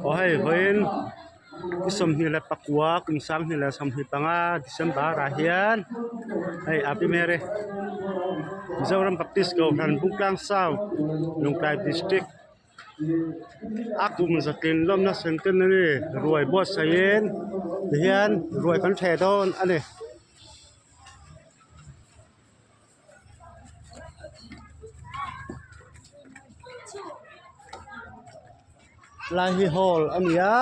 Aw hei vawiin ni 29 kum 2025 December ah hian hei Pi Mary Mizoram Baptist Kohhran Bungtlang South Lungtlai District a kum zatlin lawmna centenary ruai buatsaihin tihian ruai kan ṭheh dawn a ni. Lai hi hall a ni a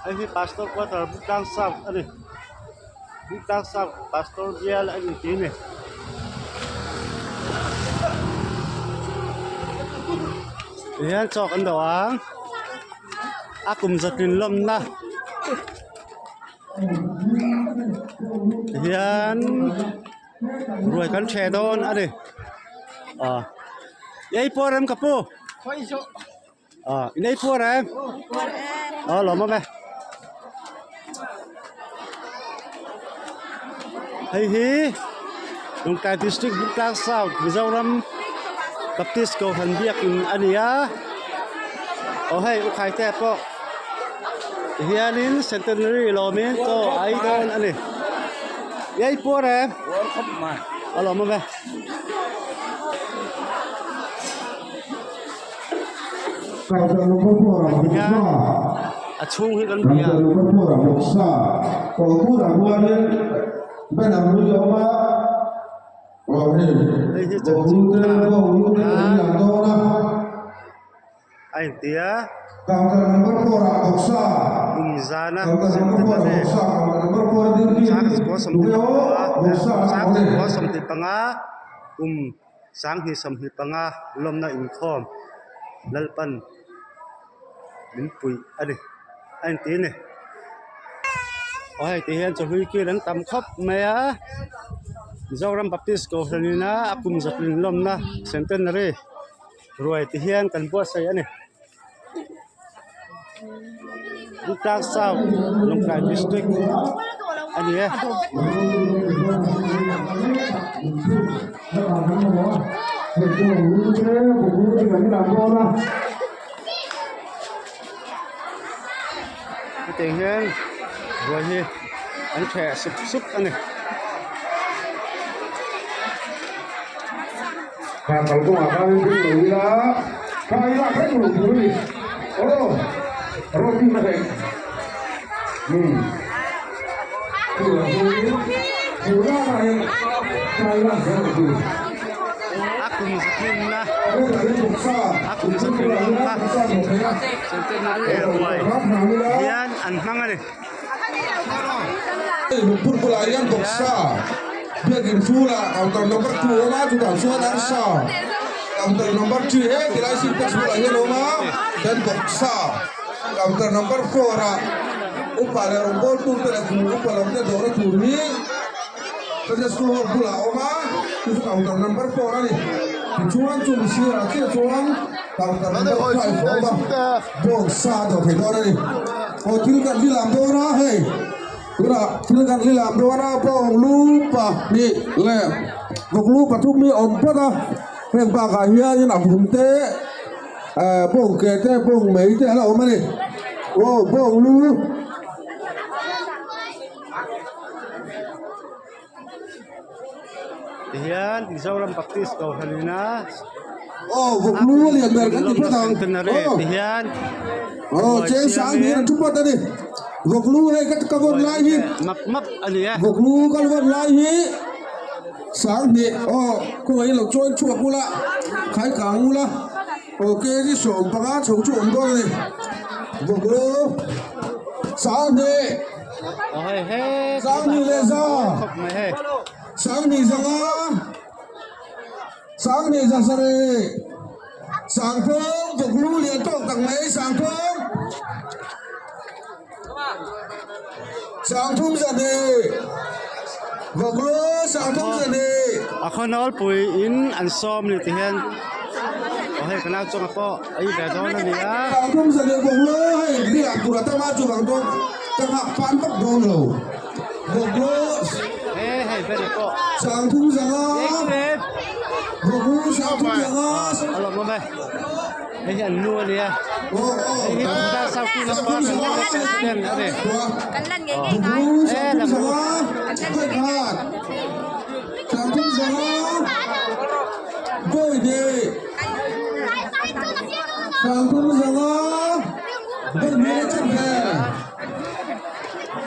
hei hi pastor quarter Bungtlang south a ni Bungtlang south pastor bial a ni tih a ni. Tihian chaw kan dawh ang a kum zatlin lawmna. Tihian ruai kan ṭheh dawn a ni ah i ei puar em ka pu ah in ei puar em aw lawm awm e hei hi Lungtlai district Bungtlang south Mizoram Baptist Kohhran biakin a ni a aw hei u khai te pawh. Tihianin centenary lawmin chaw a ei dawn a ni. I ei puar em? Puar khawp mai. A lawm awm e. Tihian a chhung hi kan bia. Hei hi chanchin tha a inti a kum zana centenary 25 kum 2025 lawmna inkhawm Lalpan min puih a ni a inti a ni aw hei ti hian chawhlui kil an tam khawp mai a Mizoram Baptist Kohhran ina a kum zatlin lawmna centenary. Ruai ti hian kan buatsaih a ni. Bungtlang South Lawngtlai District a ni e. Hetiang hian ruai hi an ṭheh sup sup a ni. Kha kal kawngah khan ding lo ila kha ila kher lo tur a ni aw rawt bik na theih um chuvang chuan kha ila kher lo tur. A kum zahlimna a kum zahlimna centenary ruai hian an hmang a ni. Lungphur bulah hian bawksa biakin chhungah counter number 2 a awm a chutah chuan arsa counter number 3 he tilai sintex bulah hian a awm a then bawksa counter number 4 ah upa leh rawngbawl tute leh kum upa lam te dawrna tur hi Sunday school hall bulah a awm a chu chu counter number 4 a ni tichuan chumi sirah chiah chuan counter number 5 a awm a bawksa a dawr thei dawn a ni. Aw thil kan li lam dawn a hei tunah thil kan li lam dawn a bawng lu pahnih leh vawk lu pathum hi a awm phawt a heng bakah hianin a vun te eh bawng ke te bawng mei te a la awm a ni aw bawng lu. Tihian Mizoram Baptist Kohhran ina Aw vawk lu a lian ber kan ti phawt ang aw tihian aw cheng sang hi an thu phawt a ni vawk lu hei ka ka vawn lai hi map map a ni e vawk lu ka vawn lai hi sang hnih aw khawngaih lo chuan chhuak ula khai kang ula aw kg 15 chho chu awm dawn a ni vawk lu sang hnih aw hei he sang hnih leh za khawp mai hei sang hnih zanga Sanghnih zasarih Sangphawng vawk lu lian tawk tak mai Sangphawng Sangthum zahnih vawk lu Sangthum zahnih A khaw nawlpui in an sawm ni ti hian aw hei ka nau chungah pawh a ei ve dawn a ni a. Sangthum zahnih vawk lu hei biak tur a tam a chuvang chuan ka nghak pan vak dawn lo vawk lu he hei. Sangthum zanga Rukru sangthum zanga A lawmawm e. Hei hi an nu a nia. Hei hi Buddha Sauti lama kan la president a ni. Rukru sangthum zanga Khaikhat Sangthum zanga Bawihte Sangthum zanga Bawihte chanve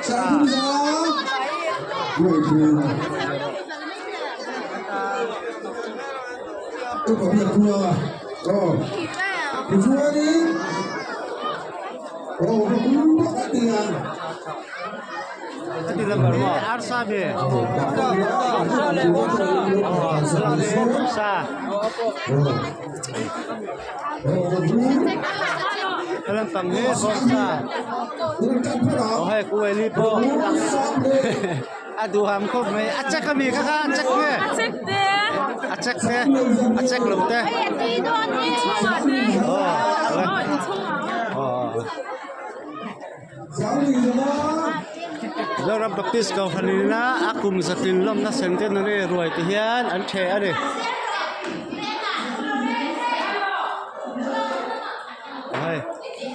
Sangthum zanga Bawihte Upa biak thua aw tichuanin aw ru bawk a nia. A duham khawp mai a check ami kha kha a check nge a check te a check lo te aw Zoram Baptist Kohhran ina a kum zatin lawmna centenary ruai te hian an ṭheh a ni. Hei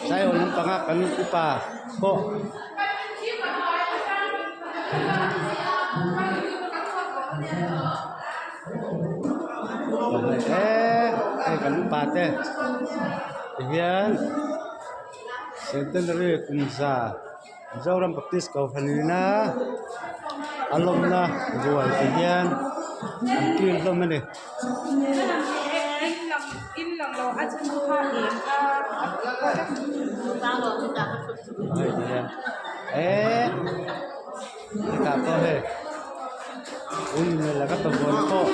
Saiawn lampanga kan upa pawh. Hei kan upa te tihian centenary kum za Mizoram Baptist Kohhran ina a lawmna ruai ti hian an kil hlawm a ni. Hei ti hian eee hetah pawh hei ui laka pavuan pawh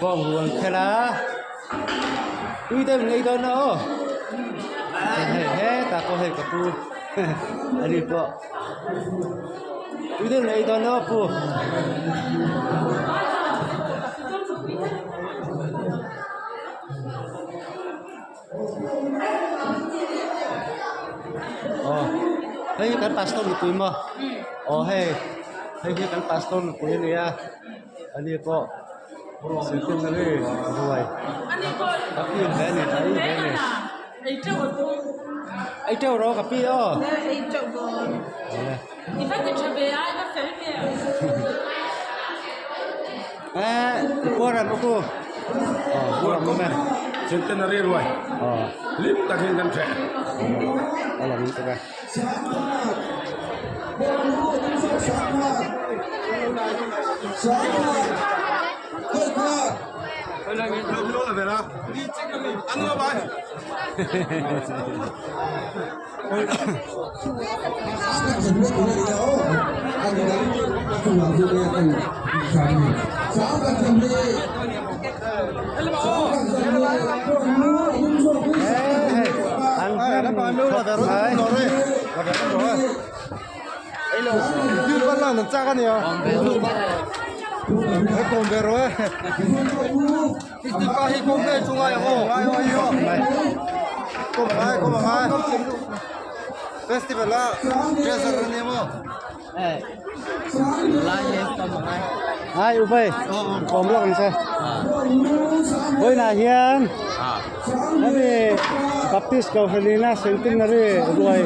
bawng rual khelh a tui deuh in ei dawn a aw hei hetah pawh hei ka pu ani pawh tui deuh in ei dawn a aw pu. Aw hei hi kan pastor nupui maw aw hei hei hi kan pastor nupui a nia ani pawh centenary ruai ka pi ve a ni a i ve a ni ei teuh rawh ka pi aw Eh, kuaran uku. Oh, kuaran mo Centenary ruai. Oh. Lim takin kan ṭheh. Alam ito ka. Hai u vei kawm lawk ang che vawiinah hian hemi Baptist Kohhranina Centenary ruai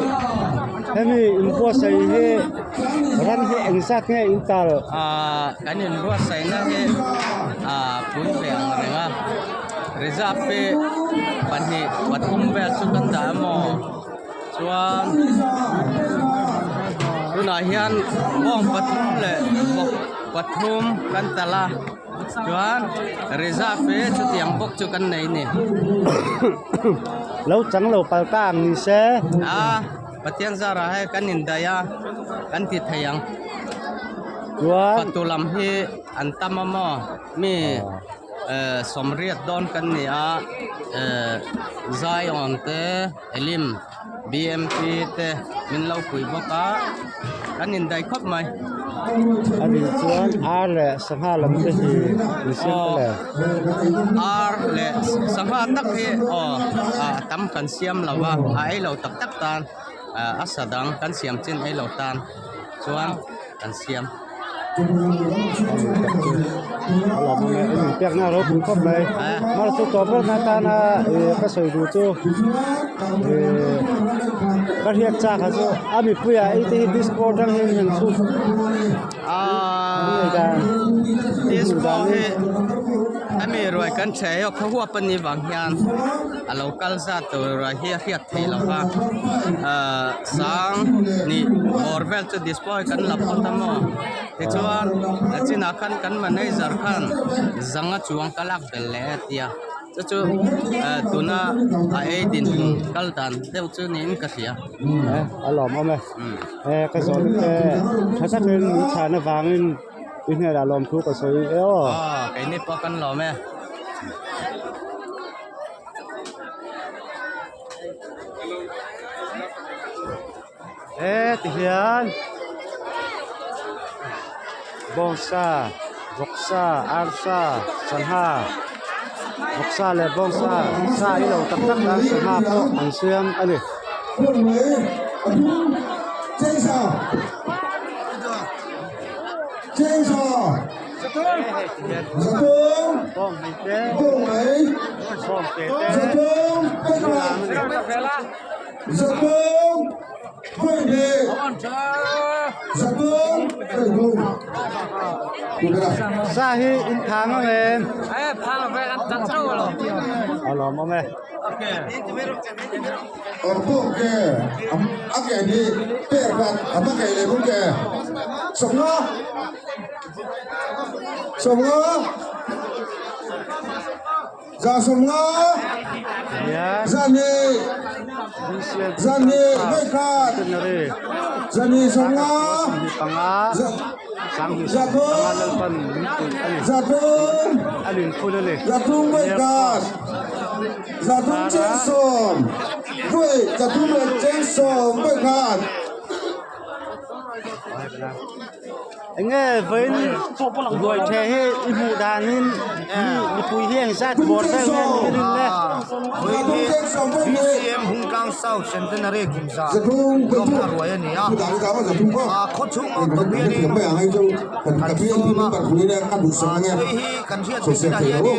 hemi inbuatsaih hi ram hi engzat nge in tal? Ahh kan inbuatsaihna hi ahh pui ve ang reng a reserve hi pahnih pathum vel chu kan dah emaw chuan tunah hian bawng pathum leh bawk pathum kan talh a chuan reserve hi chutiang bawk chu kan nei a ni. Lo chang lo pal ta ang ni se. A Pathian zarah hei kan indaih a kan ti thei ang. Chuan Fatu lam hi an tam a maw mi eh sawmriat dawn kan ni a eh Zion te Elim BMP te min lo pui bawk a kan indaih khawp mai. A nih chuan ar leh sangha lam te hi in siam ta le. Ar leh sangha tak hi aw a tam kan siam lo a a ei lo tak tak tan a sa dang kan siam chin ei lo tan chuan kan siam. A lawmawm e, in inpekna a ropui khawp mai. Mar chu tawp ber na atana ih ka sawi duh chu ih ka hriat chak ah chu a mipuiah hei te hi disco atang hian han chhuk Disco hi hemi ruai kan ṭheh hi khaw huap a nih vang hian a lo kal zat tur hi a hriat theih loh va ahh sang nih bawr vel chu disco hi kan la phawt a maw tichuan a chinah khan kan manager khan zanga chuang ka lak belh leh a tia chu chu ahh tuna a ei dinhmun kal dan deuh chu niin ka hria. A lawmawm e. E ka zawhna te tha takin min chhan avangin i hnenah lawmthu ka sawi e aw. Aw keini pawh kan lawm e. E tihian bawngsa vawksa arsa sangha vawksa leh bawngsa sa i lo tak tak a sangha pawh an siam a ni. Sa hi in phang ang em? A lawmawm e. Enge vawiin ruai ṭheh hi i hmuh danin mi mipui hi eng zat bawr vel nge ni rin le. BCM Hungtlang South Centenary Kumza lawmna ruai a ni a, a khawchhung awm tawp hianin kan sawm a, tui hi kan hriat theih chinah hianin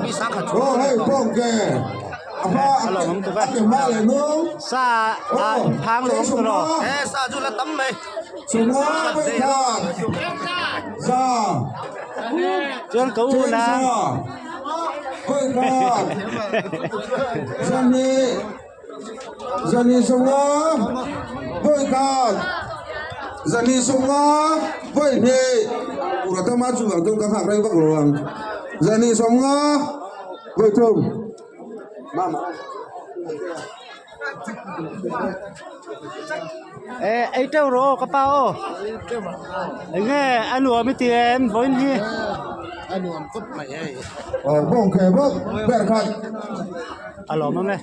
mi sangkhat chhung chu ni tawh. Sa a phang lo awm tawh lo. He sa chu la tam mai. Chuan ka u na. Eh ei teuh rawh aw ka pa aw eng nge a nuam i ti em vawiin hi a nuam khawp mai hei a lawm ang e.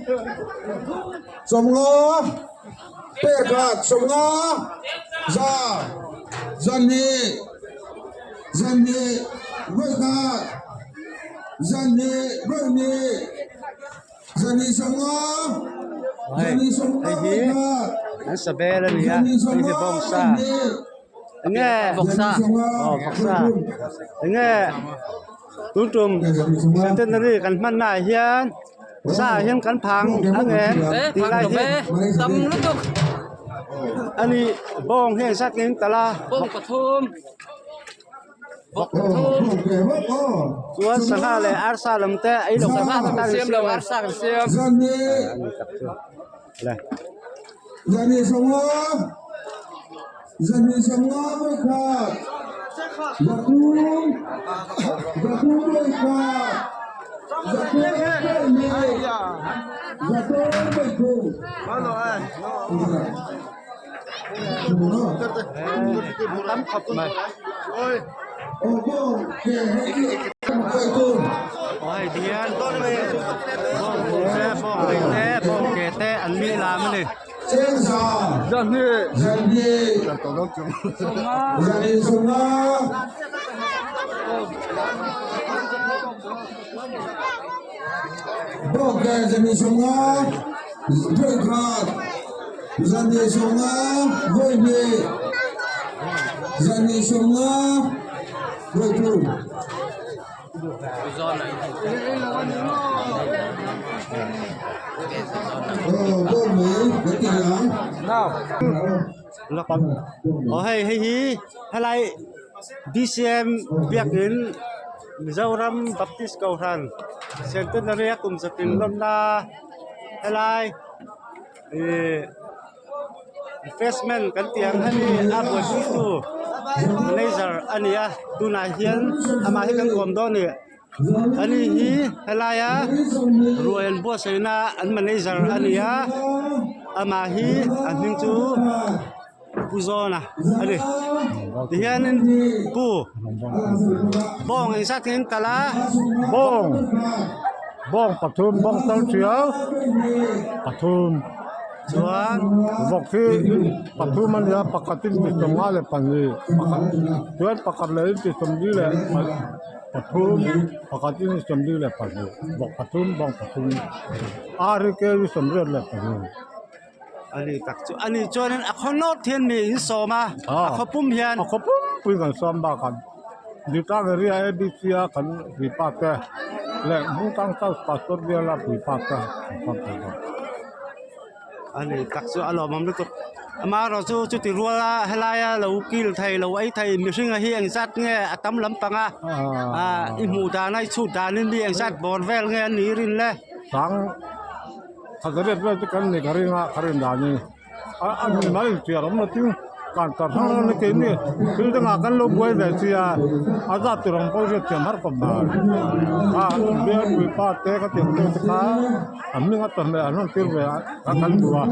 Hei hi an sabel a ni a hei hi bawngsa eng nge aw vawksa eng nge tun tum centenary kan hman na ah hian sa ah hian kan phang ang em tih lai hi a ni bawng hi engzat nge an talh a. Chuan sangha leh arsa lam te ei lo tak tak an siam a ani tak chu le. Tam khawp mai. Aw hei ti hian bawng te bawng lei te bawng ke te an mi lam a ni. Zahnih 50 vawi thum. Aw bawng mai kan ti ang. Aw hei hei hi helai BCM biakin Mizoram Baptist Kohhran Centenary a kum zatin lawmna helai ihh refreshment kan tih ang hemi a buaipuitu manager a ni a tunah hian amah hi kan kawm dawn a ni. Ani hi helaia ruai an buatsaihna an manager a ni a amah hi a hming chu Pu Zawna a ni tihianin Pu bawng engzat nge an kalh a bawng bawng pathum bawng tal thiau pathum chuan vawk hi pathum a nia pakhat in ti 52 pakhat chuan pakhat leh in ti 42. Pathum pakhat in 42 bawk pathum bawng pathum ari ke hi 82. Ani tak chu ani chuanin a khaw nawt hian mi in sawm a a khaw pum hian a khaw pum pui kan sawm bakah Dikang area ABC a kan puipa te leh Hmungtang South Pastor biala puipa te an sawm thei bawk. Ani tak chu a lawmawm lutuk amaherawh chu chuti ruala helaia lo kil thei lo ei thei mihring a hi engzat nge a tam lampang a ah i hmuh dan a i chhut danin mi engzat bawr vel nge an nih rin le. Sang khat vel chu kan ni ka ring a ka rin danin a a hmun mai infiah awm lo chu kan tar hrang hrang na keini thil dangah kan lo buai ve sia a zat tur ang pawh hriat thiam har khawp mai a bial puipa te ka tih ang deuh te kha a hming a tawhmeh an rawn tir ve a ka kan duh a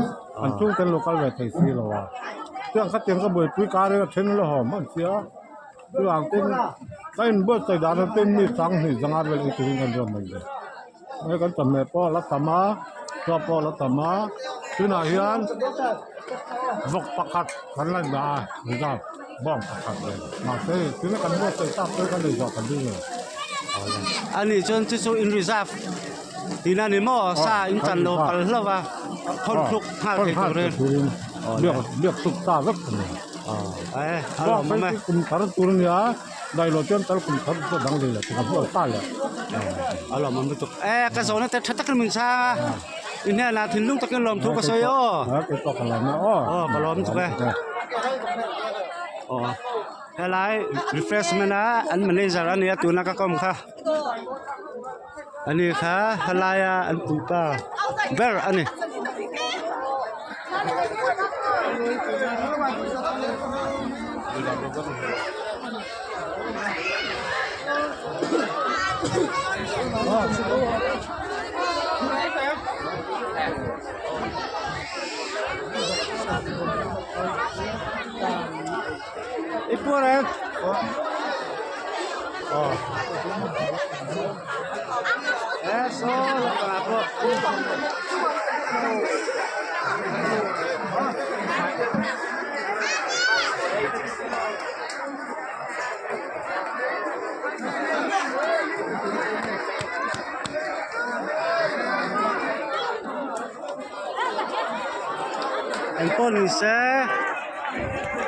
an chhungte an lo kal ve thei si lo a chuan khatiang ka buaipui kar in a then la haw hman sia chuvang tin ka inbuatsaih dan ah ten mi 2000 vel ei turin kan ruat mai ve. Hei kan chawhmeh pawh a la tam a chaw pawh a la tam a tunah hian vawk pakhat kan la dah a reserve bawng pakhat nen mahse hei tuna kan buatsaih tak pawh hi kan inzawh kan ding lo. Ani chuan chu chu in reserve tihna a ni maw sa in chan lo pal hlauh a khawn thluk nghal thei turin biak biak thluk ta vek a ni. A lawmawm e. Kum thar tur a nia. Dai lo chuan tal kum thar chu dang leh lo ka bual ta le. A lawmawm lutuk. E ka zawhna te tha takin min chhang a. I hnenah thinlung takin lawm thu ka sawi aw. A ke pawh ka lawm e aw. Aw ka lawm lutuk e. Aw helai refreshment a an manager a nia tuna ka kawm kha. Ani kha helaia an puipa ber a ni. I puar em? Aw. E saw lampangah pawh. Engpawh ni se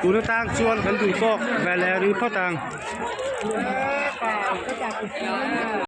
tun atang chuan kan duh tawk ve leh rih phawt ang.